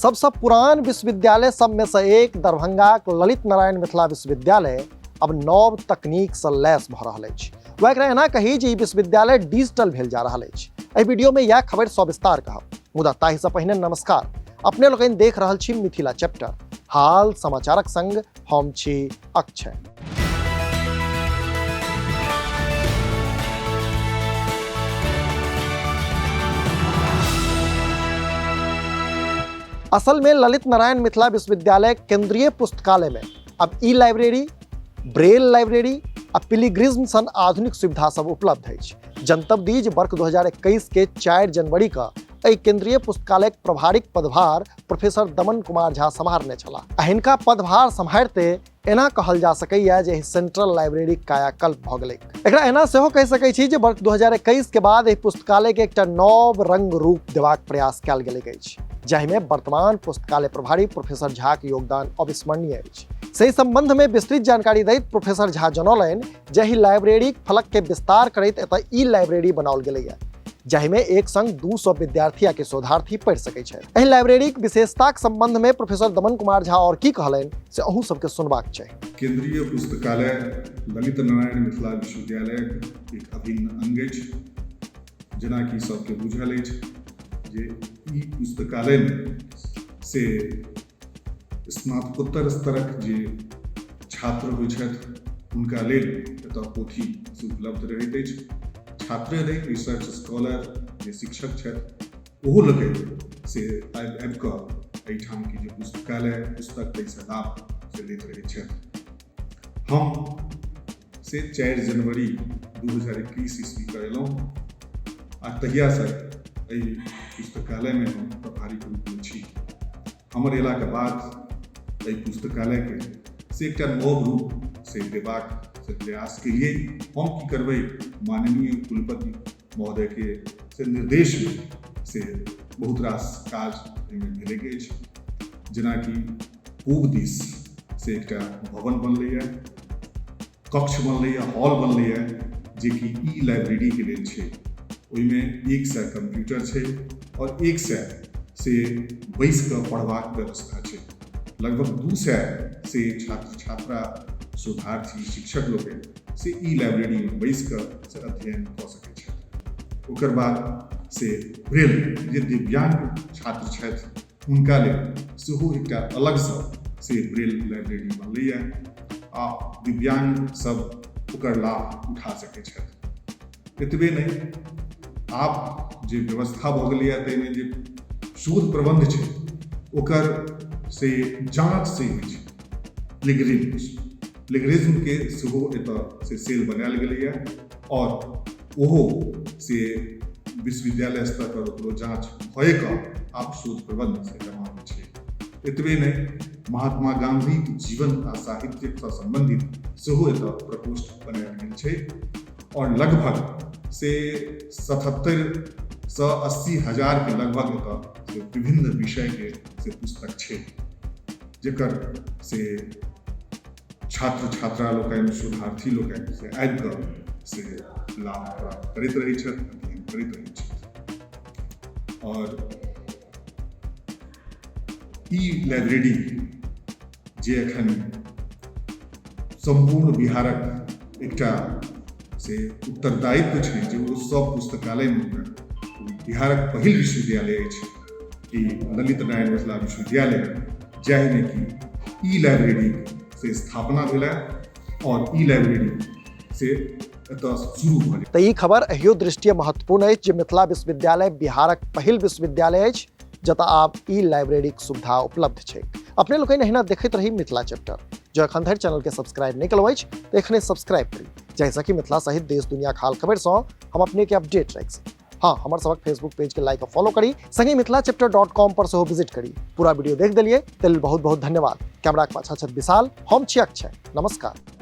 सबसँ पुरान विश्वविद्यालय सबमे सँ एक दरभंगाक ललित नारायण मिथिला विश्वविद्यालय अब नव तकनीक सँ लैस भऽ रहल अछि। वा एकरा एना कही जे ई विश्वविद्यालय डिजिटल भेल जा रहल अछि। एहि वीडियो में यह खबर सविस्तार कहब, मुदा ताहि सँ पहिने नमस्कार। अपने लोकनि देख रहल छी मिथिला चैप्टर, हाल समाचारक संग हम छी अक्षय। असल में ललित नारायण मिथिला विश्वविद्यालय केंद्रीय पुस्तकालय में अब ई लाइब्रेरी, ब्रेल लाइब्रेरी आ पिलिग्रिज्म सन आधुनिक सुविधा सब उपलब्ध अछि। जनतब दी जे वर्ष 2021 के 4 जनवरी का एहि केंद्रीय पुस्तकालयक प्रभारीक पदभार प्रोफेसर दमन कुमार झा सम्हारने छलाह आ हिनका पदभार सम्हारिते एना कहल जा सकैए जे एहि सेंट्रल लाइब्रेरीक कायाकल्प भऽ गेलैक। एकरा एना सेहो कहि सकै छी जे वर्ष 2021 के बाद एहि पुस्तकालय के एकटा नव रंग रूप देबाक प्रयास कयल गेलैक अछि, जाहिमे वर्तमान पुस्तकालय प्रभारी प्रोफेसर झाक योगदान अविस्मरणीय अछि। से संबंध में विस्तृत जानकारी दैत प्रोफेसर झा जनौलनि जे एहि लाइब्रेरीक फलक के विस्तार करैत एतय ई लाइब्रेरी बनाओल गेलैए, जाहिमे एक संग 200 विद्यार्थी आ के शोधार्थी पढ़ि सकै छथि। एहि लाइब्रेरीक विशेषताक संबंध में प्रोफेसर दमन कुमार झा और की कहलनि से अहूँ सबके सुनबाक चाही। केंद्रीय पुस्तकालय ललित नारायण मिथिला विश्वविद्यालयक एक अभिन्न अंग अछि। जेनाकि सबके बुझल अछि जे ई पुस्तकालयमे से स्नातकोत्तर स्तरक जे छात्र होइ छथि हुनका लेल एतय पोथी से उपलब्ध रहैत अछि। छात्रे नहि, रिसर्च स्कॉलर जे शिक्षक छथि ओहो लोकनि से आबि आबि कऽ एहिठामके जे पुस्तकालय पुस्तक ताहिसँ लाभ से लैत रहैत छथि। हम से 4 जनवरी 2021 ईस्वीके अयलहुँ आ तहियासँ एहि पुस्तकालयमे हम प्रभारीके रूपमे छी। हमर अयलाके बाद एहि पुस्तकालयके से एकटा नव रूप से देबाक से प्रयास केलियै। हम की करबै, माननीय कुलपति महोदयके से निर्देशमे से बहुत रास काज एहिमे भेलैक अछि। जेनाकि पूब दिस से एकटा भवन बनलैए, कक्ष बनलैए, हॉल बनलैए, जेकि ई लाइब्रेरीके लेल छै। ओहिमे 100 कंप्यूटर छै और 100 से बैस कऽ पढ़बाक व्यवस्था छै। लगभग 200 से छात्र छात्रा, शोधार्थी, शिक्षक लोकनि से ई लाइब्रेरीमे बैस कऽ से अध्ययन कऽ सकै छथि। ओकर बाद से ब्रेल जे दिव्यांग छात्र छथि हुनका लेल सेहो एकटा अलगसँ से ब्रेल लाइब्रेरी बनलैए आ दिव्यांग सब ओकर लाभ उठा सकै छथि। एतबे नहि, आब जे व्यवस्था भऽ गेलैए ताहिमे जे शोध प्रबन्ध छै ओकर से जाँच से होइ छै। प्लेगरिज्मके सेहो एतय से सेल बनायल गेलैए और ओहो से विश्वविद्यालय स्तर पर ओकरो जाँच भए कऽ आब शोध प्रबन्ध से जमा होइ छै। एतबे नहि, महात्मा गांधीक जीवन आ साहित्यसँ सम्बन्धित सेहो एतय प्रकोष्ठ बनायल गेल छै और लगभग से 77 से 80 हजार के लगभग एतय से विभिन्न विषयके से पुस्तक छै, जकर से छात्र छात्रा लोकनि, शोधार्थी लोकनि से आबि कऽ से लाभ प्राप्त करैत रहै छथि, अध्ययन करैत रहै छथि। और ई लाइब्रेरी जे एखन सम्पूर्ण बिहारक एकटा से उत्तरदायित्व छै जे ओ सब पुस्तकालयमे बिहारक पहिल विश्वविद्यालय अछि ई ललित नारायण मिथिला विश्वविद्यालय, जाहिमे कि ई लाइब्रेरी से स्थापना भेलै और ई लाइब्रेरी से एतऽ शुरू भऽ गेल। तऽ ई खबर एहियो दृष्टिये महत्वपूर्ण अछि जे मिथिला विश्वविद्यालय बिहारक पहिल विश्वविद्यालय अछि जतऽ आब ई लाइब्रेरीक सुविधा उपलब्ध छै। अपने लोकनि एहिना देखैत रही मिथिला चैप्टर। जँ एखन धरि चैनल के सब्सक्राइब नहि केलहुँ अछि तऽ एखने सब्सक्राइब करी, जाहिसँ कि मिथिला सहित देश दुनियाक हाल खबरिसँ हम अपने के अपडेट राखि सकी। हाँ, हमर सबक फेसबुक पेज के लाइक और फॉलो करी, संगे मिथिला चैप्टर .com पर सेहो विजिट करी। पूरा वीडियो देख देलिए तेल बहुत बहुत धन्यवाद। कैमरा के पाछा छथि विशाल, हम छी अक्षय। नमस्कार।